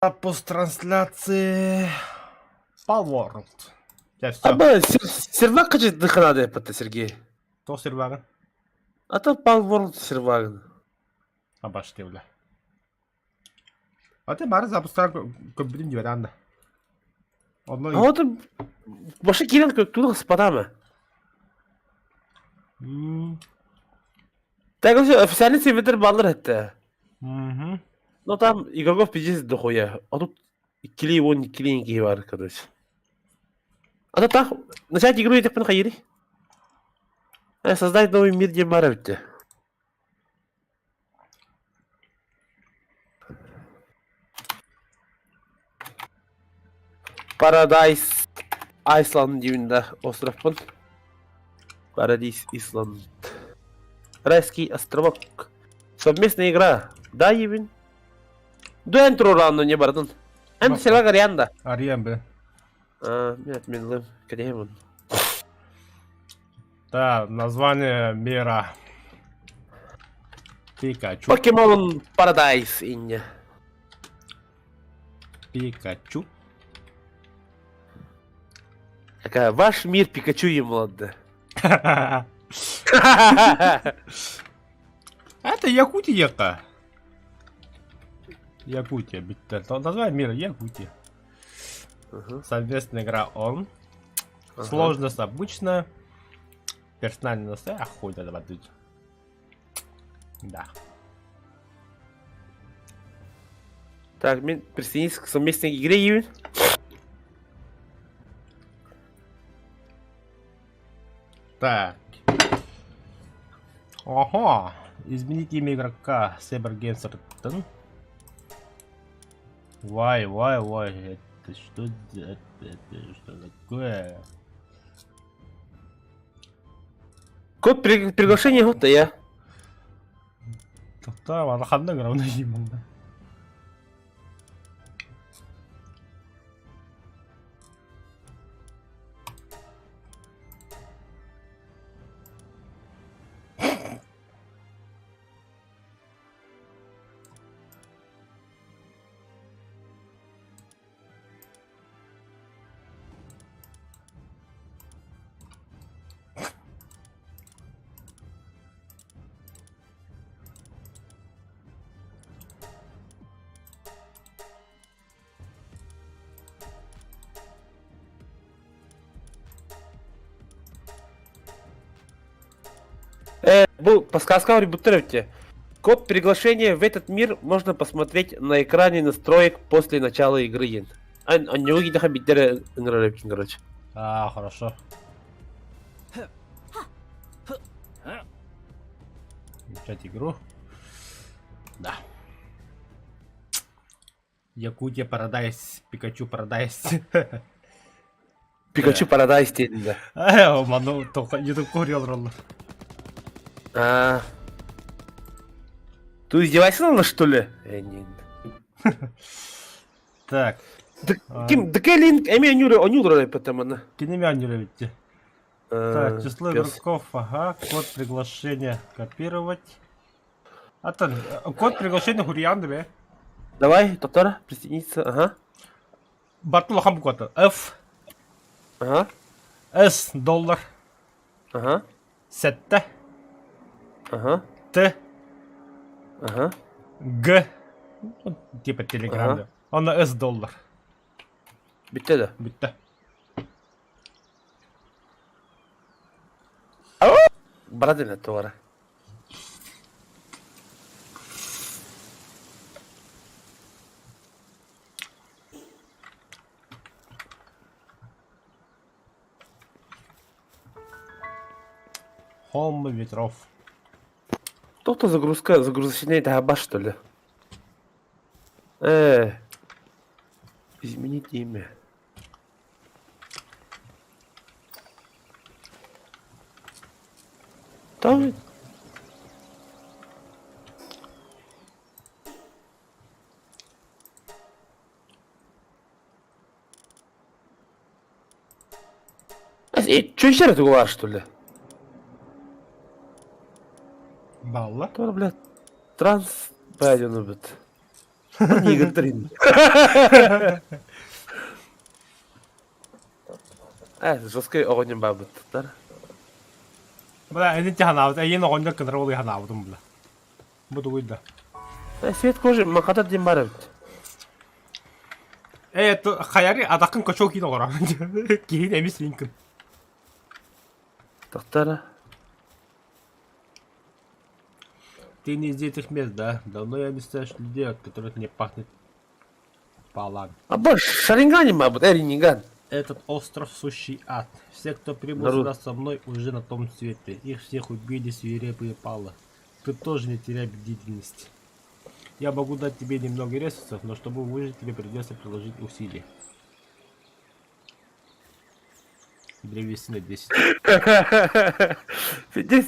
Запуск трансляции Palworld. Дьэ, все. Аба, сервак качественных надо это, Сергей. Туох сервагын? А то Palworld сервагын. Абашты, бля. А ты бары запустар көбүтүн дибет анда. Онно А вот башы кирен туох спадама. Так официальный сервер баллар этте. Мгм. Ну там игроков пиздец дохуя. А тут иккилии уон иккилии киһи бар, короче. А то так, начать игру етеппин хайыри. Создать новый мир диэн баар эбит. Paradise Island диибин да островпун. Paradise Island. Райский островок. Совместная игра. Да, Евин? Дуэн турураанну не бардын. Эн села гарьян да. Ариан бе. А, нет, мен кэтэһэмин. Да, название мира. Пикачу. Покемон Paradise инне. Пикачу. Такая, ваш мир Пикачу им ладно. Это Якутия-ка. Якутия, бүттэ. Название мира Якутия. Совместная игра он. Сложность обычная. Персональный настрой, а хуй надо водить. Да. Так, мин присоединись к совместной игре Юнь. Так. Ого! Изменить имя игрока Себер Геймсертон. Вай, вай, вай, это что, это, это что такое? Код приглашения вот я. Тоқта, аны ханна гравна жеймін да. Бу подсказка буттар эбит Код приглашения в этот мир можно посмотреть на экране настроек после начала игры диэн. Онньугу кидэхэ биирдэ ыҥырар эбиккин короче. А, хорошо. Начать игру. Да. Якутия Парадайс, Пикачу Парадайс. Пикачу Парадайс диэн да. Э, ману только YouTube көрү А. Ты издевайся надо что ли? Э, нет. Так. Ким Дкелин эми онюра онюра потому Кинеми онюра ведь. Так, число игроков, ага, код приглашения копировать. А то, код приглашения Хуриан бе. Давай, Татара, присоединиться, ага. Бартыл улахан буквата. F. Ага. S доллар. Ага. Сэттэ. Ага. Т. Ага. Г. Ну, типа телеграм. Ага. Онно S доллар. Бүттэ да? Бүттэ. Барат эмэ туора. Холм ветров. Кто-то загрузка, загрузочный таба что ли? Изменить имя. Там... Че еще раз что ли? Балла. Тор, блядь, транс, блядь, он любит. Игорь Жесткий оҕонньор баабыттар. Бля, эни ханаабыт, эйин оҕонньор кынар ол ханаабытым бля. Бу тугуй да? Свет кожи махата диэн бар эбит. Э, хаяри атакын кочок киин оҕоро. Киһин эмис линкин. Тохтара. Ты не из этих мест, да? Давно я не встречал людей, от которых не пахнет палан. Аба Шаринган мабут, Эринган. Этот остров сущий ад. Все, кто прибыл сюда со мной, уже на том свете. Их всех убили свирепые палы. Ты тоже не теряй бдительность. Я могу дать тебе немного ресурсов, но чтобы выжить, тебе придется приложить усилия. Древесина 10. Здесь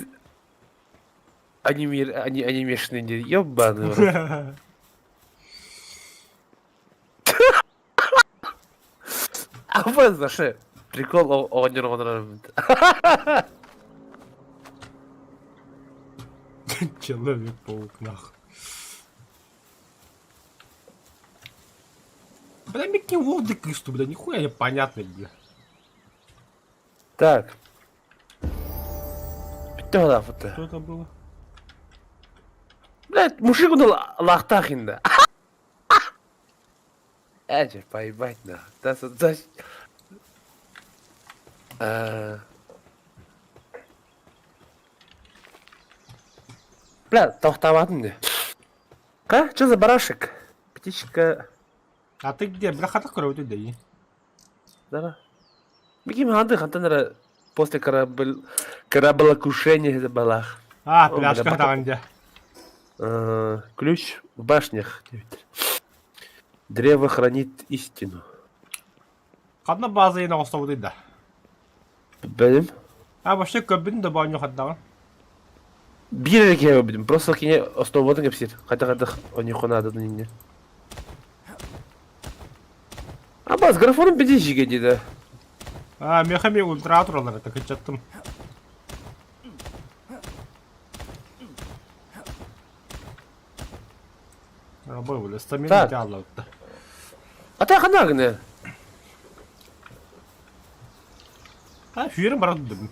анимир, ани, анимешный, ебаный в рот. А вот за Прикол оҕонньор оҕонор Человек-паук, нах. Бля, Микки Волды кысту, бля, нихуя не понятно, бля. Так. Бүттэ Что это было? Блядь, мужик он лахтах инде. Эже, поебать на. Да, да. Бля, тохтаабатым дии. А, что за барашек? Птичка. А ты где? Бля, хата көрөбүт дии. Да. Миким ханды хантан эрэ после корабль кораблекрушения это балах. А, пляжка даҕан дьэ. Ключ в башнях. Древо хранит истину. Ханна база иин оҥостобутуй да? Бэлим. А вообще көрбүтүн да боонньу ханнаҕын? Биир эрэ киһи көрбүтүм. Просто кини основатын кэпсиир. Хайдах-хайдах оньуха наадатын инньэ. Абас, графоном пятичигэ диэтэ. А, миэхэ эмиэ ультра тураллар это кыччаттым. Рабой стамина Так. аллаутта. А ты хана гына? А, фүйерин барат дедим.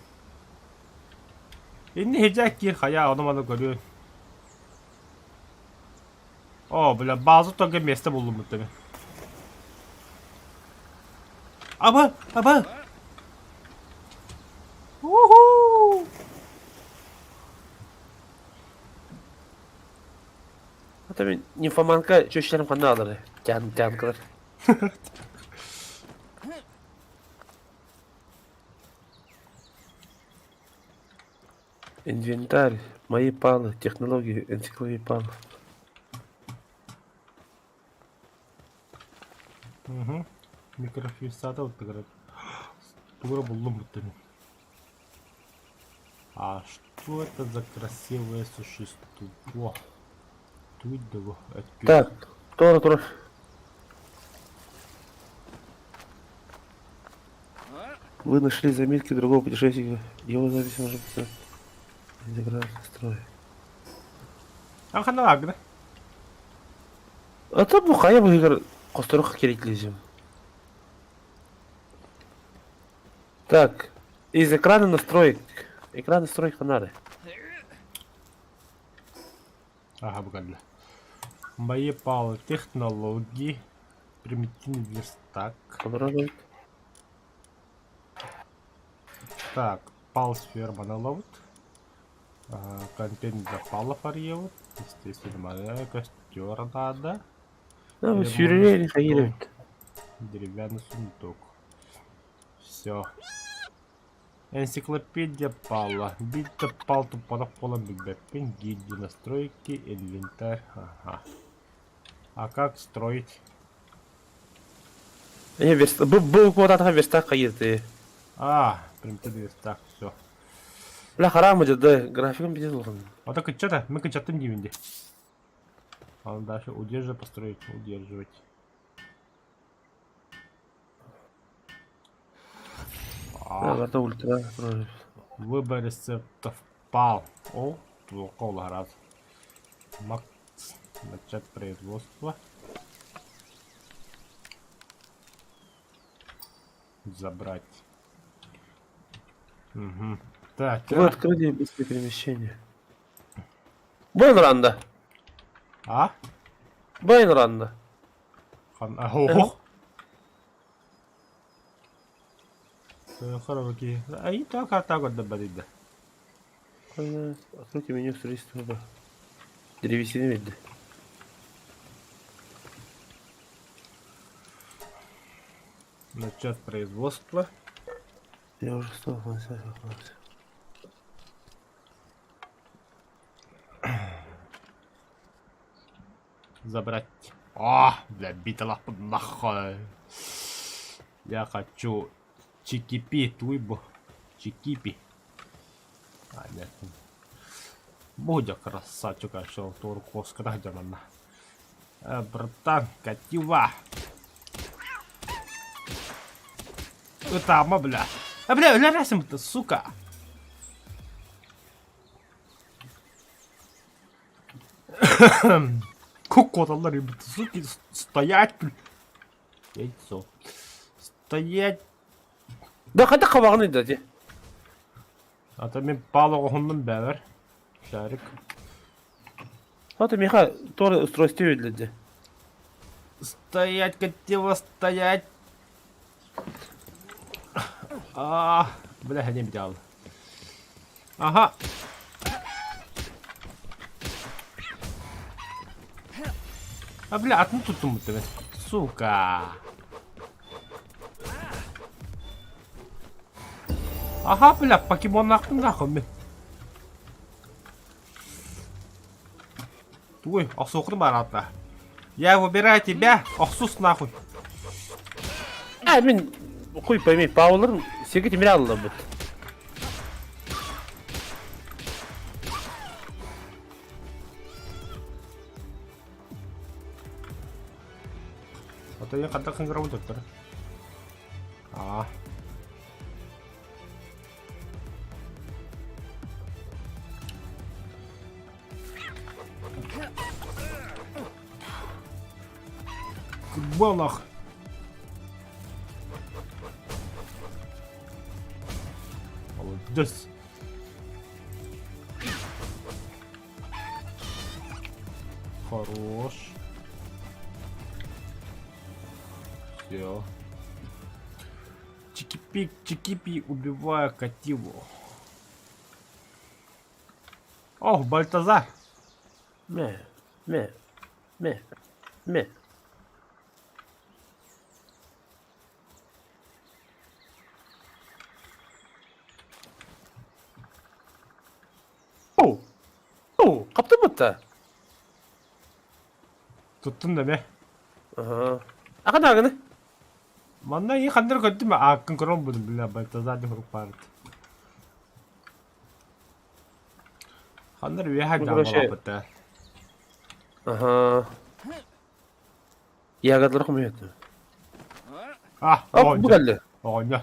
Инни хижак кир хая, ону маны көрүөн. О, бля, база только место булдум будто бы. Аба, аба! Уху! Ата мен нимфоманка чөчтерим ханна алары. Тян тянкалар. Инвентарь, мои палы, технологии, энциклопедия палов. Угу. Микрофиксатор вот Тура булдум будто бы. А что это за красивое существо? Туйдого. Так, тура тура. Вы нашли заметки другого путешественника. Его запись может быть строй. А хана агна. А то бу хайа быһыгар хосторук кереклизим. Так, из экрана настроек. Экран настроек фонары. Ага, бугадла. Мои палы технологии. Примитивный верстак. Обрадует. Так, пал сферма наловут. Контейнер для палов арьевут. Естественно, костер надо. Ну, сюрреаль Деревянный сундук. Все. Энциклопедия пала. Бита пал тупанах пола бигбэппин. Гильдии настройки, инвентарь. Ага. А как строить? Не, верст... Был, был куда-то верстак ты. А, примитивный верстак, все. Бля, харам идет, да, графиком пиздец должен. А так что-то, мы качатым дивинди. А он дальше удерживать, построить, удерживать. А, это ультра. Выбор рецептов пал. О, раз. Макс. Начать производство. Забрать. Угу. Так, Вы открыли быстрое перемещение. Байн ранда. А? Байн ранда. Хан... Ох. Ай, так, а так вот добавить, Откройте меню строительства. Древесины видно. Начать производство. Я уже стал. Забрать. А, бля, битала нахуй. Я хочу чикипи, туйбу. Чикипи. А, нет. Будя красавчик, а что туркоска дьонанна. Братан, катива. Ытаама, бля. А, бля, өлөрөсүм сука. Кукоталлар, суки, стоять, бля. Яйцо. Стоять. Да хайдах хабаҕын ыйда дии. Ата мин паал оҕоһуннун бэбэр. Шарик. Вот миха тоже устройство видели. Стоять, котила, стоять. А, бля, не взял. Ага. А, бля, атын туттум тебе. Сука. Аха, бля, покемоннаахпын нахуй мин. Ой, охсуохун бараата. Я выбираю тебя, охсус нахуй. А, мин хуй пойми, Паулар сиги тимир алла бут. А то я ханта кыңгырабын доктор. А. Кубалах. Молодец. Хорош. Все. Чики-пик, чики-пи, убиваю Кативу. Ох, Бальтазар. Мэ, мэ, мэ, мэ. Оу, оу, хаптыбыт Туттун да мэ. Аха. Ахан аганы. Манна и хандар көттүм ааккын көрөн будум бля Бальтазар деп хурук барыт. Хандар үөһэ Ну, короче, дьаамалаабыта. Аха. Ягодалар хомуйат. А, А, бу оҕонньор. кэллэ. Оҕонньор.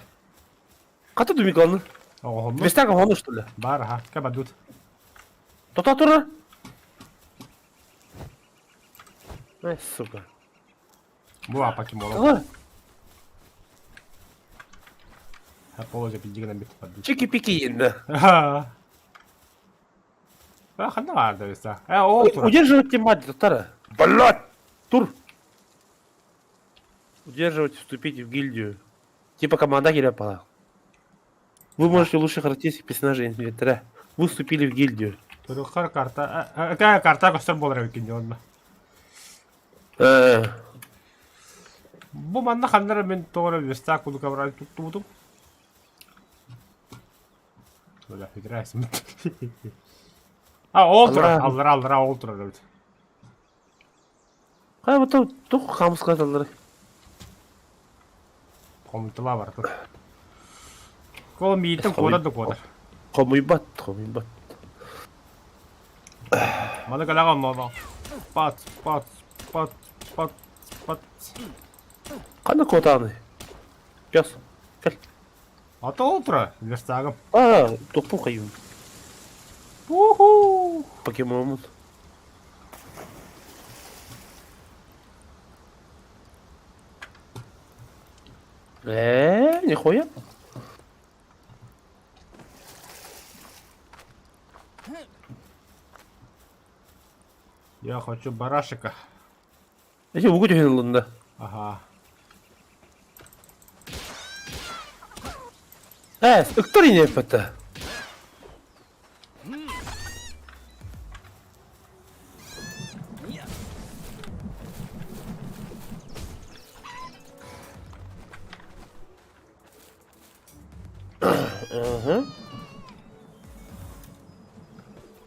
Хата думикланы. Оҕоһунну. Верстак хону что ли? Бар, аха, кабадут. Тота тура. Ай, сука. Бу а покемон. Ала, Положа пиздигана бит падут. чики-пики инна. А, ханна баар да веса. Э, ол тура. Удерживать мать, Тара. Блядь! Тур! Удерживать, вступить в гильдию. Типа команда Гиряпала. Вы можете лучших характеристик персонажей инвентаря. Вы вступили в гильдию. Туруккар карта. Э, карта көстөр буолар эбиккин дьонно. Э, Бу манна ханнара мен тоҕо верстак кудука баран туттубутум. Бля, играйся. А, ол турар, Аллара. аллара, аллара, ол турар эбит. Хай вот там тух хамскаталары. Хомутула бар тут. Кол миитен куодар да куодар. Хомуйбат, хомуйбат. Маны калаҕа онно Пат, пат, пат, пат, пат. Ханна куотааны? Пес. Кэл. Ата ол турар, верстагым. А, тохпун хайым. Уху! Покемон. Э, Нихуя. Я хочу барашика. Эти угу түһэн ылынна. Ага. Э, ыктар ине эппэтэ. Ага.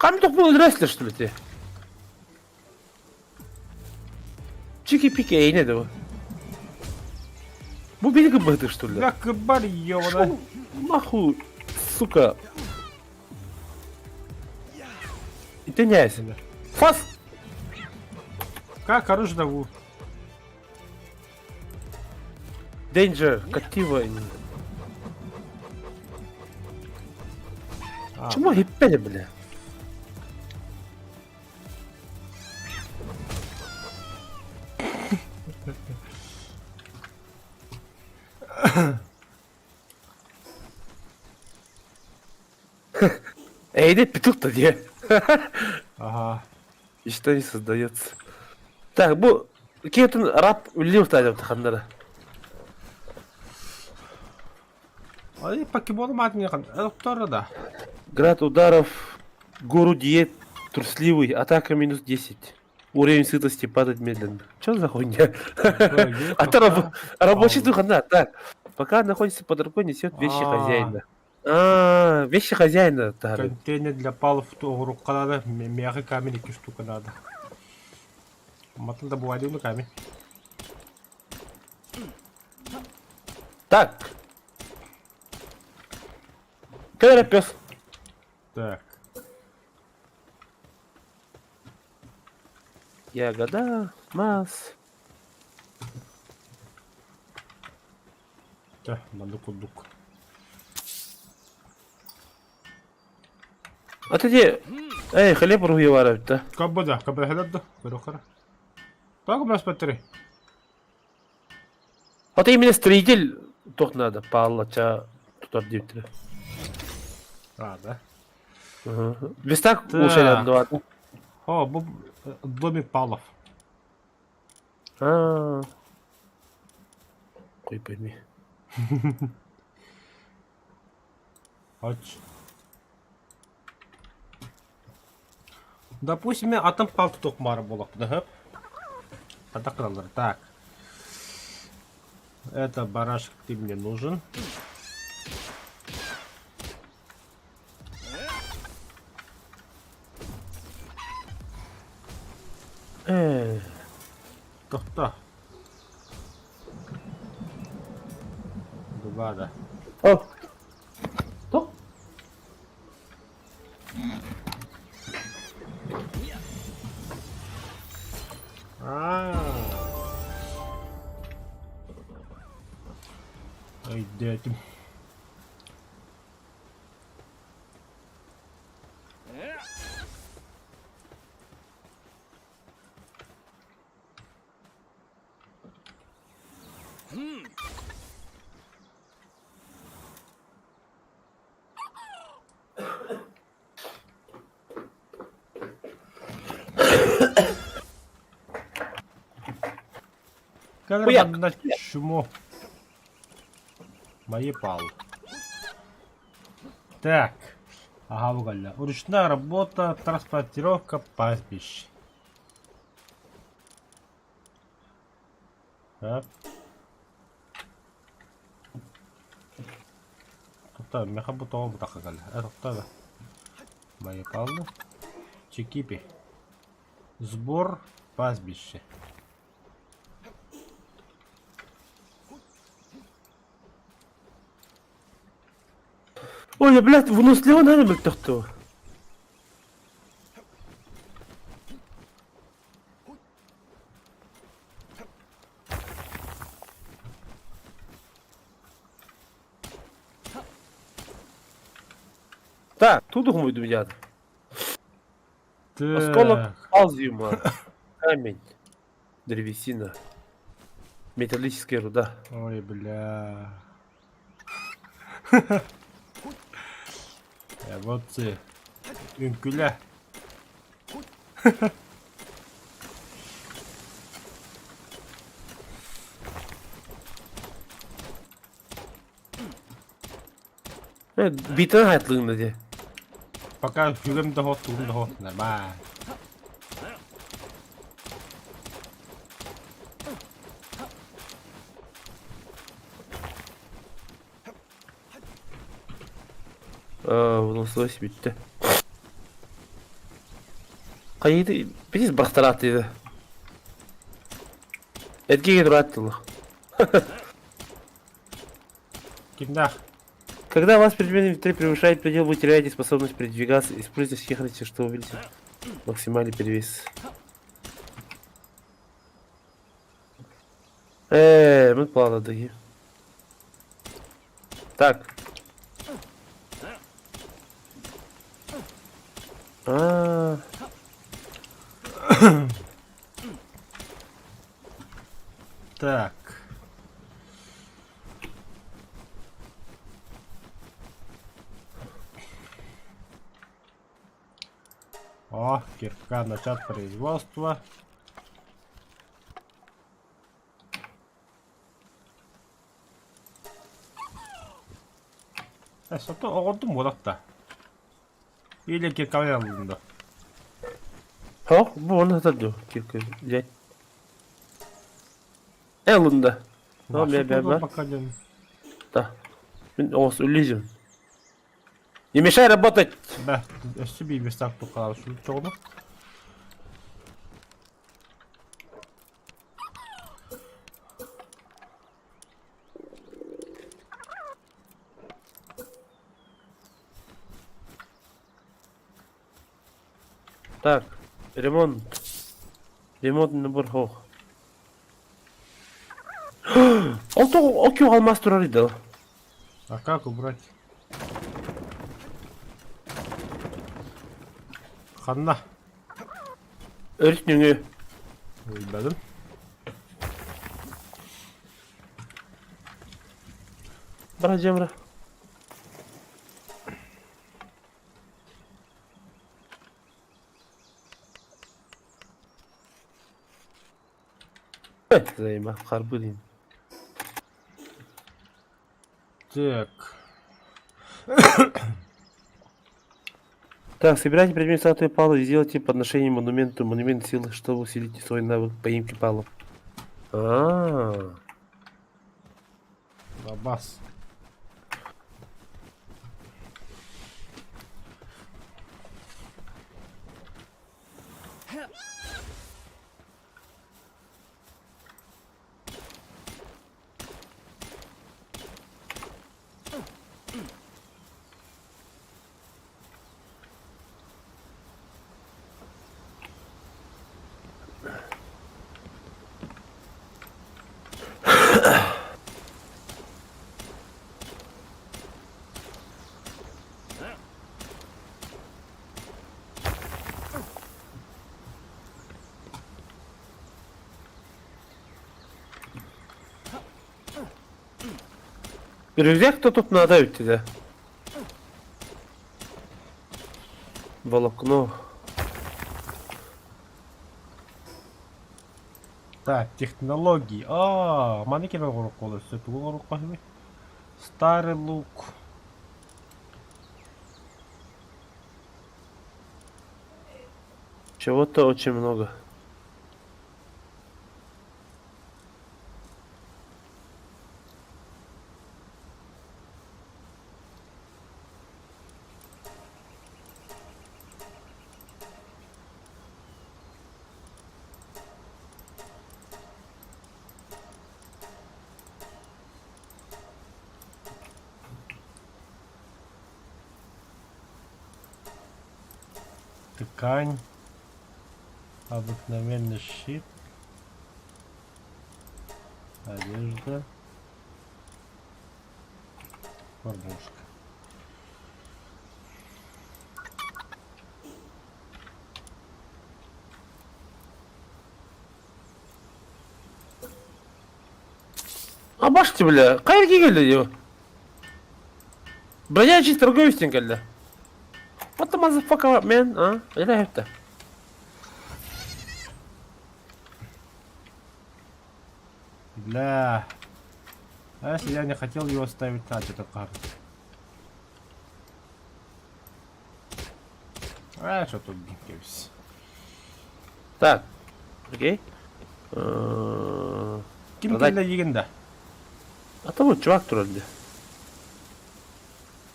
Кам тохпун өлөрөслөр что ли ти? Чики-пики эйне да бу. Бу били кыбыты что ли? Бля, кыбар ёбана. Нахуй, сука. Итеняйся. Фас! Как оружие даву? Danger, катива. Чему хиппели, бля? Эй, петух-то где? Ага. И что не создается. Так, бу Кетин раб үллиир таажабыт ханнара. Ай, покемон мать не хан. да. Град ударов, гуру диет, трусливый, атака минус 10. Уровень сытости падает медленно. Что за хуйня? А то рабочий дух она. Так, пока находится под рукой, несет вещи хозяина. А, вещи хозяина. Контейнер для палов рука надо, мягкий камень и штука надо. Матын да бывает камень. Так. Кэлэр пес. Так. Ягода, мас. Так, маннык курдук. А ты Эй, хлеб ругивара да. Кабада, кабада да, көрөхөр. Так, у смотри. Вот именно строитель туох надо, палача тутар диэбиттэрэ. А, да? Верстак улучшали два. О, бу домик Павлов. А. Хуй пойми. Ач. Допустим, мен атын пал тутук мары болок, да? Так. Это барашек, ты мне нужен. Э. Тохто. Два, да. О. То? А. Ай, дядь. Как Хуяк. на чмо? Мои пал. Так. Ага, угольня. Ручная работа, транспортировка, пастбище. Так. Тут меха бутова бутаха галя. Это Мои палны. Чекипи. Сбор пастбище. Ой, блядь, выносливо надо мөлтөхтү. Так, тут думаю, дядь. Осколок алзиума. Камень. Древесина. Металлическая руда. Ой, бля. Эмоции. Үҥкүлэ. Битэн хайтлыгын дии. Пока хүгэм да хот, тугум да хот, нормально. Выносливость бүттэ. Хайыты битис бырахтараат диде. Эргиге тураат тылы. Кимнах? Когда вас предмет инвентаря превышает предел, вы теряете способность передвигаться. Используйте хитрости, чтобы увеличить максимальный перевес. Мы планы дают. Так. А, Так. О, кирка, начать производства. Э, сото оҕордум буолар Или киркалай аллым да. Хо, бу оны сатар дуу, кирка взять. Э, ылында. Ну, бе, бе, бе. Да. Мин оҕус үллизим. Не мешай работать! Да, өссө биир местах туххалар чоҕуну. Так, ремонт. Ремонт набор хох. Ол тоҕо окю алмаз турар идел. А как убрать? Ханна. Өрүс нөҥүө. Билбэтим. Бара дьэмра. Заима, харбы Так. Так, собирайте предмет статуи Пала и сделайте подношение монументу, монумент силы, чтобы усилить свой навык поимки палов. А, Лабас. Рюкзак то тут надо ведь да. Волокно. Так, технологии. А, маны кеме оҥоруохха сөп тугу оҥоруохха сөбүй? Старый лук. Чего-то очень много. Ткань. Обыкновенный щит. Одежда. Кормушка. А баште, бля, кайерге келди деп. Бродячий торговец диэн кэллэ. What the motherfucker, man, а? Это это. Бля. А если я не хотел его ставить на эту карту? А что тут гипс? Так, окей. Ким кэллэ диигин да? А то вот чувак турар дии.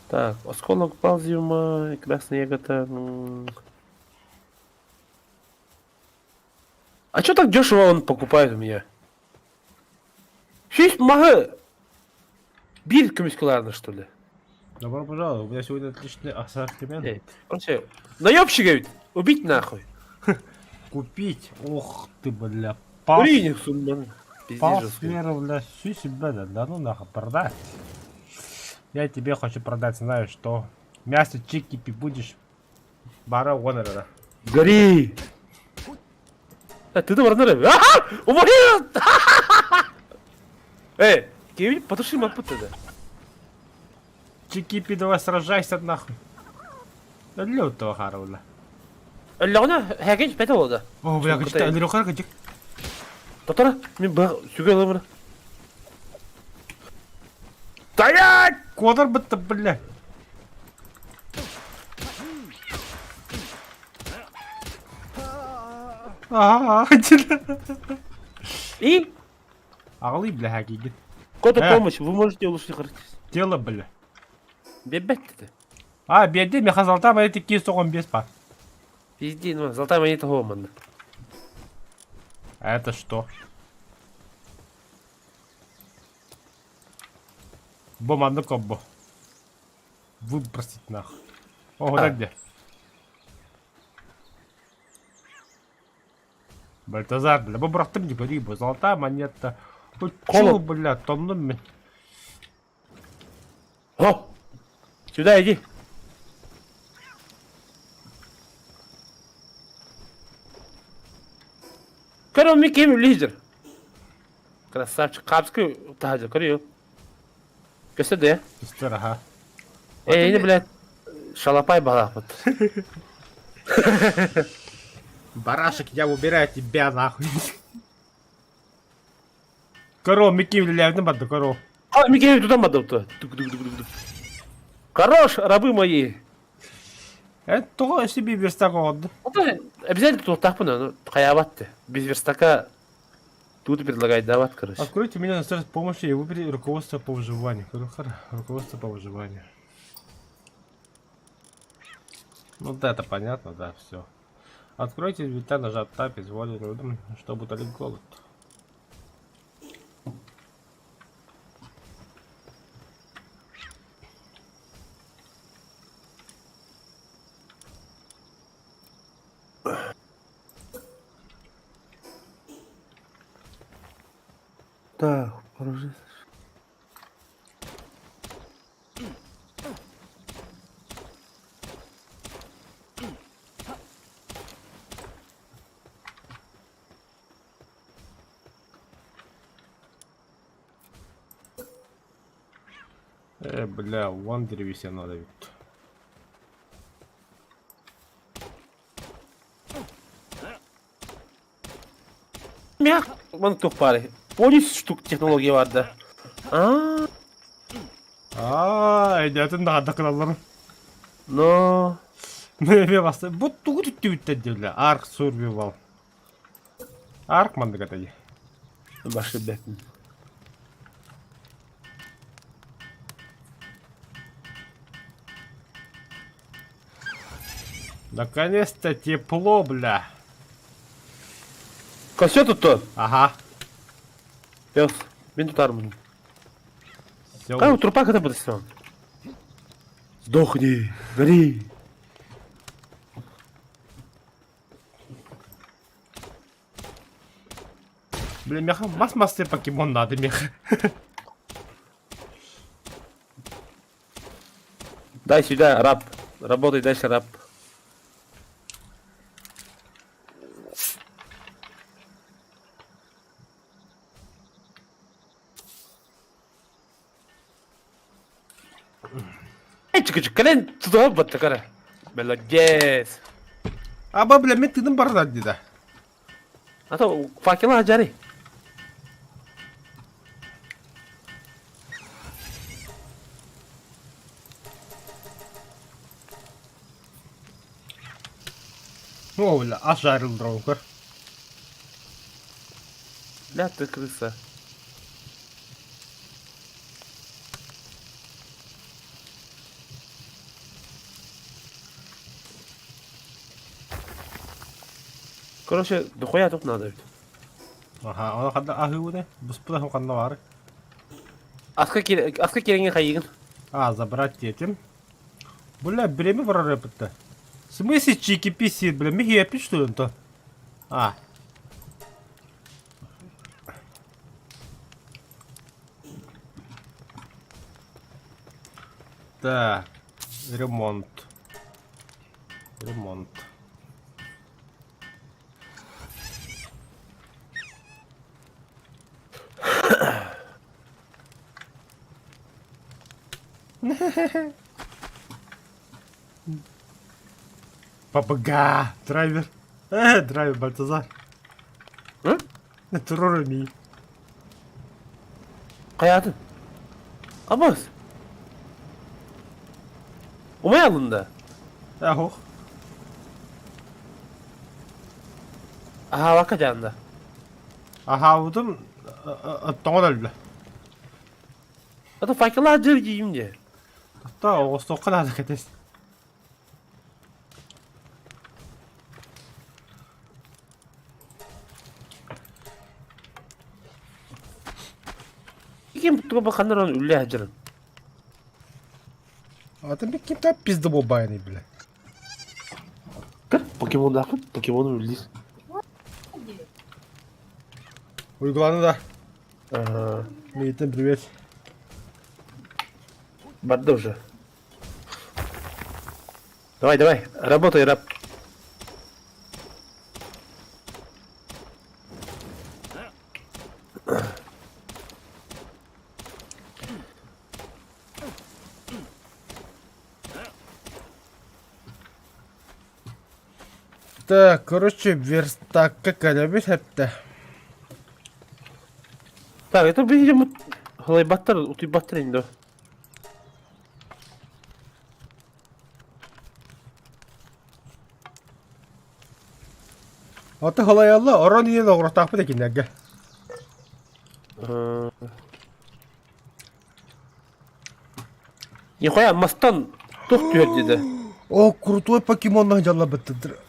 Так, осколок балзиума, красная ягода. А чё так дешево он покупает у меня? Сүүс маһы биир көмүскэ что ли? Добро пожаловать, у меня сегодня отличный ассортимент. Эй, короче, наебщик ведь! Убить нахуй! Купить! Ох ты, бля, пал, Куриник сумман. пал сферу, бля, всю себя, да, да ну нахуй, продать. Я тебе хочу продать, знаешь что? Мясо чики будешь? Бара гонора. Гори! А, ты добр нары. Ага! Умори! Эй, киви, потуши мапу тогда. Чикипи, давай сражайся нахуй. Да лютого харула. Өллөҕүнэ хэкин пэтэ олода. О, бля, кычта, Андрюха, кычик. Татара, мин б сүгэ ылымына. Стоять! Кодор бытты, бля. Аа, И? Аҕалый, бля, хакигит. Кота помощь, вы можете улучшить характеристики. Тело, бля. Бебет ты. А, биэрдэ миэхэ золотая монета киис тоҕон биэс па. Пизди, ну, золотая монета манна. А это что? Бо маннык оббо. Выбросить нахуй. Ого, да где? Бальтазар, бля, бу бырахтым не гори, бу золотая монета. Чу, бля, тоннум мин. О! Сюда иди. Көрө Микки лидер. Красавчик. Капский таһа көрүө. Көстө да? Көстөр, аха. Э, ini, блядь, шалапай балаапыт. Барашек, я убираю тебя нахуй. Коров, Микки влияет на баду, коров. А, Микки туда баду. Хорош, рабы мои. Это тоҕо себе верстак оҕорду. Обязательно туохтаахпын, хайаабат Без верстака тут предлагать давать, короче. Откройте меня на сайт помощи и выберите руководство по выживанию. Руководство по выживанию. Ну да, это понятно, да, все. Откройте инвентарь, нажав Tab, изволили, чтобы утолить голод. Так, оружие. Бля, вон древесина надо ведь. Мях, вон тух пары. 13 штук технология бар да. Аа. Аа, өйдөөтүн даҕа кылаллар. Но. Мэ баста. Бу тугу түттүбүттэр дииллэр. Арк Survival. Арк маннык этэй. Башы бэпин. Наконец-то тепло, бля. Костер тут Ага. Пес. Мин тутармын. Все. Как трупак это будет Сдохни, гори. Бля, меха, мас мастер покемон надо, меха. Дай сюда, раб. Работай дальше, раб. Чүкүчүк кэлэн тутуһа батта кара. Молодец. Аба, бля, мен тыным барда деді. А то факела ажары. О, бля, ас жарылдыр көр. Бля, ты крыса. Короче, дохуя тут надо ведь. Аха, оны қанда аһыуны, буспутахым қанда бар. Аска аска кереңе хайыгын. А, забрать детям. Бля, время прорепыт-то. В смысле чики-писи, бля, михи что ли то? А. Так, ремонт. Ремонт. Папага! Драйвер. Драйвер Бальтазар. М? Турурами. Хайатын. Абас. Умай алында. Ах. Аха, вака жанда. Аха, удым тоңон өллө. Ата факела жыр кийим де. Та оҕостуохха наада кэтес. Ким туга бакандар он үлле ажырын. Ата би ким та пизды болбайны бля. Кыр покемон акын, покемон үллис. Уйгуланы да. Ага. Мейтен привет. Барды уже. Давай, давай, работай, раб. Так, короче, верстакка кэлэбит хэптэ. Так, это видимо Халайбаттар, утуйбаттар инде. Аты халаялла орон иен оҕуруохтаахпыт экиннэргэ. Нихуя мастан тух түһэр диде. О, крутой покемон дьаллабыттыдыр.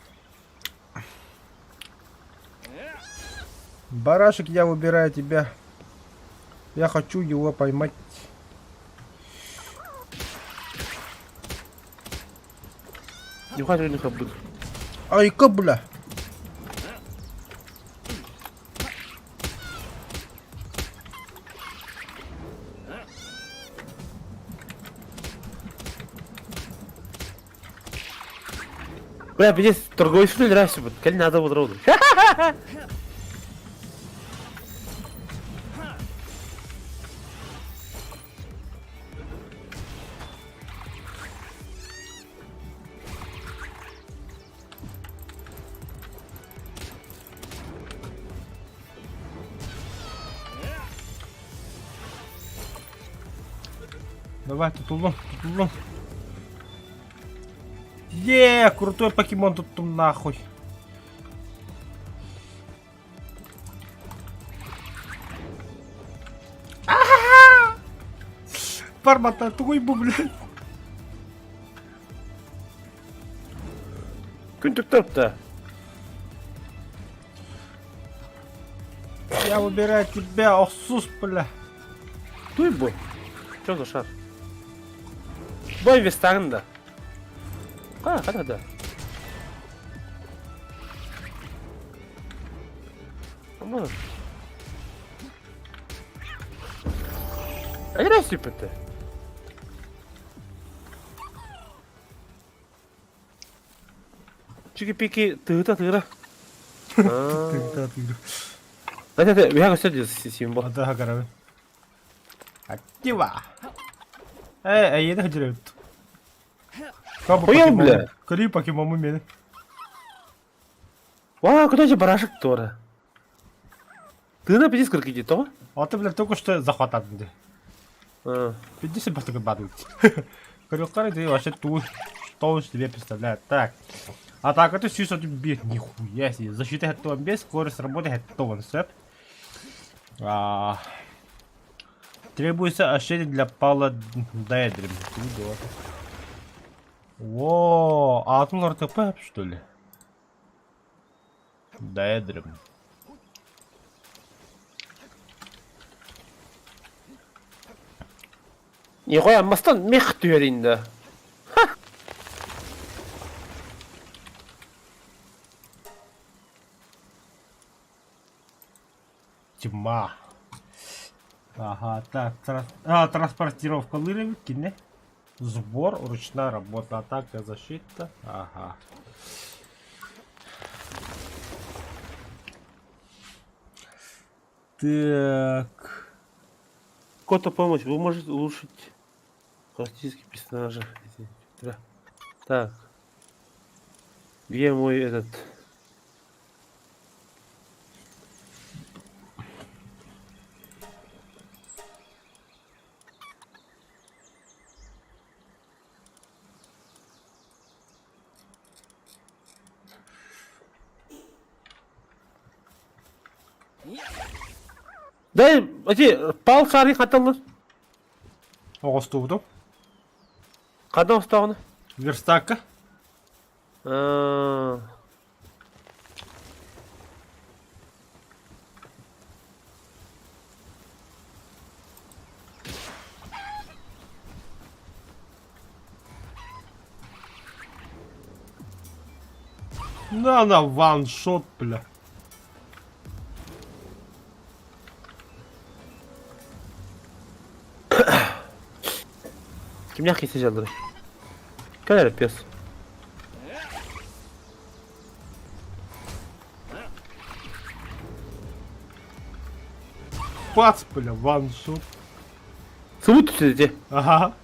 Барашек, я выбираю тебя. Я хочу его поймать. Нихуя ты не хабыт. Айка, бля. Бля, здесь торговый филь нравится, вот, кэль надо вот роду. Давай, тутуллум, тутуллум. Е, крутой покемон тут нахуй. Барбата, тугуй бу, блядь. Күн түктөрүптө. Я выбираю тебя, охсус, бля. Туй бу. Чё за шар? Бой вестагын да. Ка, када да. Аман. Айра сүпөтө. Чики-пики тыыта тыыра. Ты, ты. Да, да, я көстө символ. Ата хагарабы. Актива. Э, эйени хадырыбыт. Хуял, бля. Көрүү покемону мени. Вау, куда же барашек туора? Тыына пиздец кыргыйди тоҕо? А ты, блядь, только что захватадын дии. А. Пиздец батыгы бадын. Көрүөххэ ты вообще ту, что он себе представляет. Так. Атака ты 705, нихуя себе. Защита хэттуан 5, скорость работы хэттуан сөп. А, Требуется ошейник для Пала Даэдрим. Во, а атын РТП, что ли? Даэдрим. Нихуя мастан мех түһэрин да. Тьма. Ага, так, а, транспортировка лыровик, кине. Сбор, ручная работа, атака, защита. Ага. Так. Кота помощь, вы можете улучшить характеристики персонажа. Так. Где мой этот... Дай, эти, пал шары хаталлар. Оҕостубутум. Ханна остоҕуна? Верстакка. Аа. На на ваншот, бля. Кимнээх кисе дьалларый? Кэл эрэ пес. Пац, бля, ваншот. Субут түсүдэ. Ага.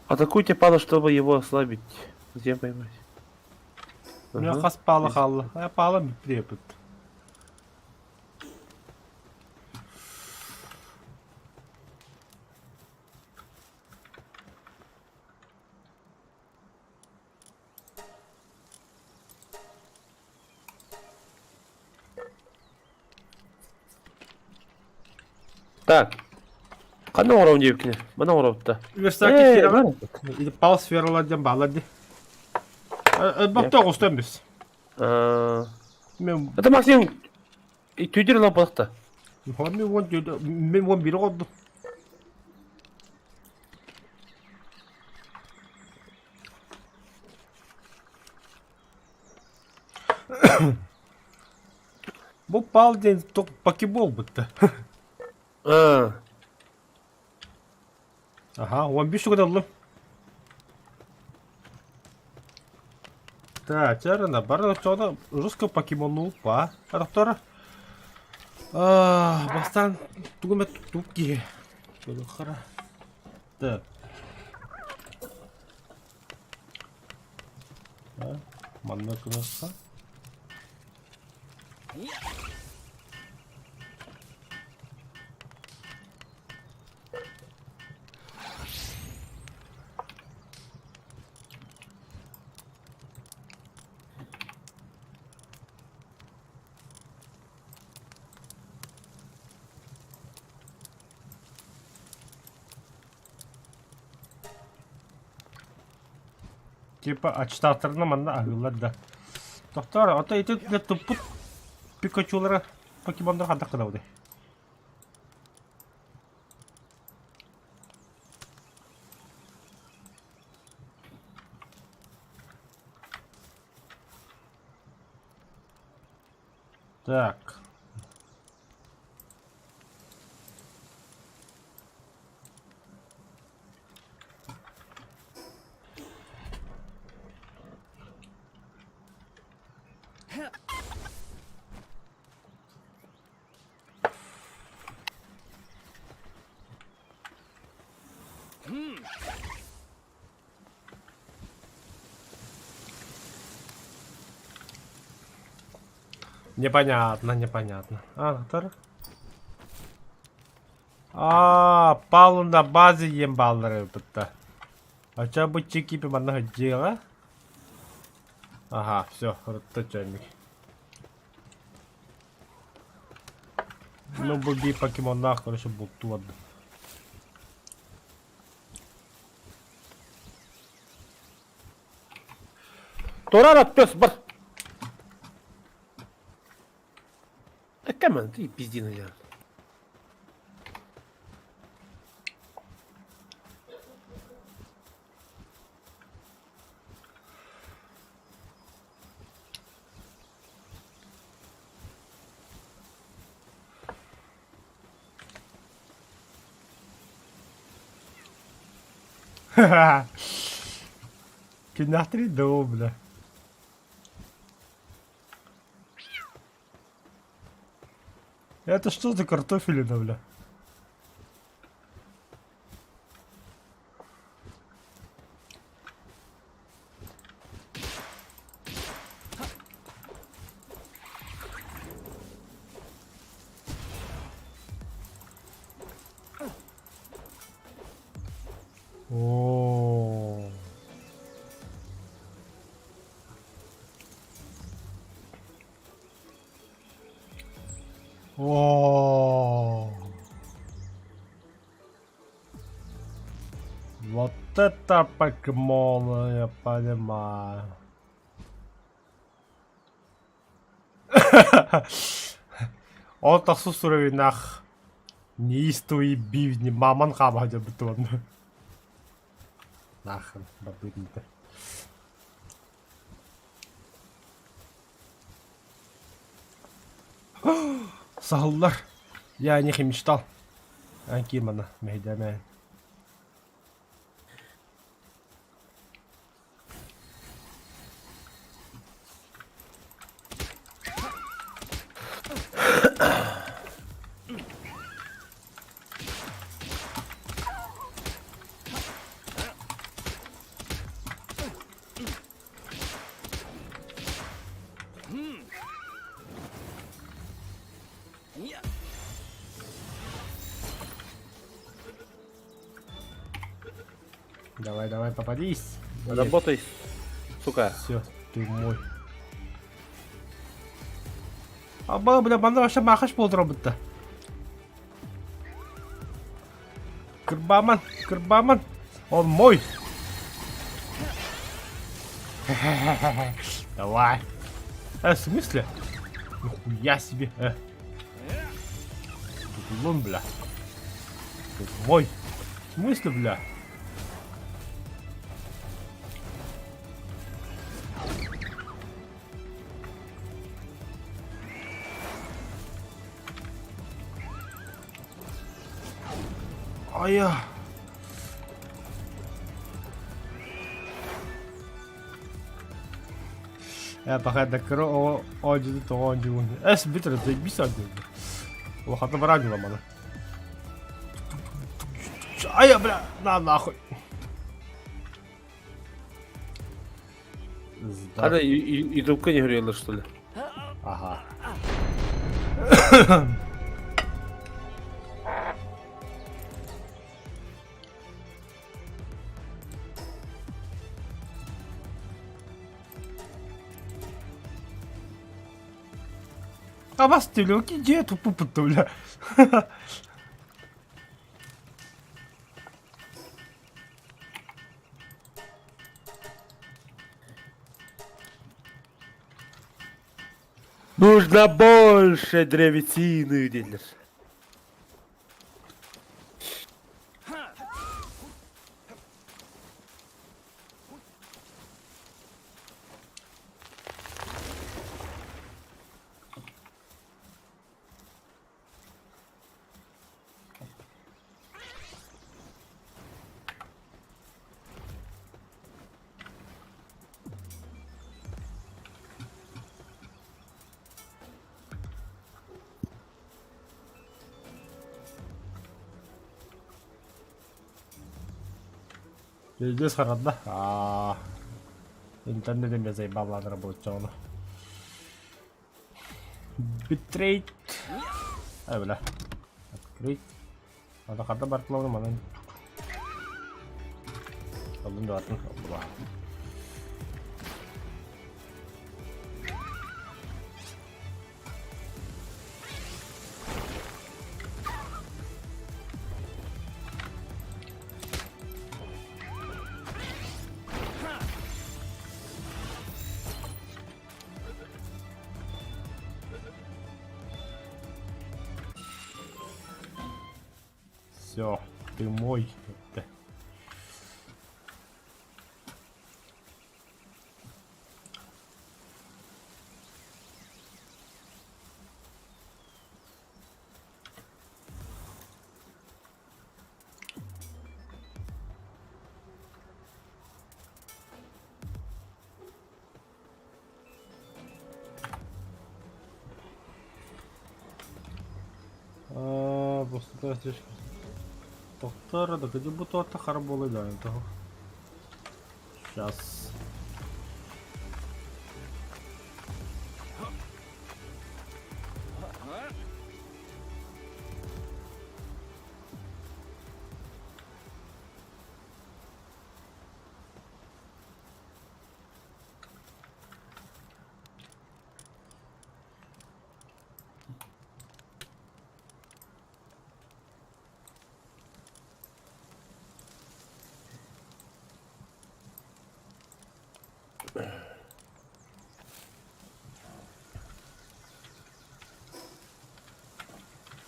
Атакуйте пала, чтобы его ослабить. Где поймать? Мин хас пала хаалла. Э, пала препод. Так. Ханна оҥоробун диэбиккиний? Манна оҥоробут да. Верстакки Ээ, киирэҕин? Или пал сфералар диэн бааллар дии. Бапта оҕустан бис. Мен Это Максим түйдер ылан буолахта. Мен уон мен уон бири оҕордум. Бу пал диэн покебол бытта. Аа. Аха, 15 штука ыллым. Так, чарына, бары очоҕуна жестко покемоннуу па. Доктор, бастаан тугу эмэ тук киһи. Хара. Так. Манна кынасса. Типа ачтаахтарына манна аһыыллар да. Тохтоор, ото ити туппут Пикачулара покемоннор хантах гынабыный? Так. Непонятно, непонятно. А, тар. Аа, Павлу на базе диэн бааллар эбит Ача бу чикипи манна сылдьыаҕа. Ага, все, рытта чайник. Ну, бу биир покемоннаах, короче, бултуу барда. Турар пес бар. Кэмэн, ты пизди на я. Кинахтри доо, бля. Это что за картофелина, бля? О. О. Вот это покемон, я понимаю. Ол тахсыс уровеннах неистовые бивни маман хаба дьабытуон. Нахрен барбыт Саһыллар. Я о них и мечтал. Ан манна мэһэйдээмээн. Давай, давай, попадись. Работай, сука. Все, ты мой. Аба, бля, манна вообще махаш буолар Кырбаман, кырбаман. Он мой. Давай. В смысле? Нихуя себе. Вон, бля. Ты мой. В смысле, бля? Айа. Пока да кро оонньуу тоҕо оонньуубун. Эс бүтэр заебись оонньуур. Улаханна бараанньыла маны. Айа, бля, на нахуй. Ада ютубка не говорила, что ли? Ага. А вас ты, бля, где эту пупу-то, бля? Нужно больше древесины, дииллэр. Пиздец харада. Аа. Интернет эмиэ заебал работать. Битрейт. Ай, бля. Открыть. Надо хата бартлауны манан. Алын да атын була. Все, ты мой. Тохтор, да где бы то харболы да, того. Сейчас.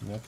Нет.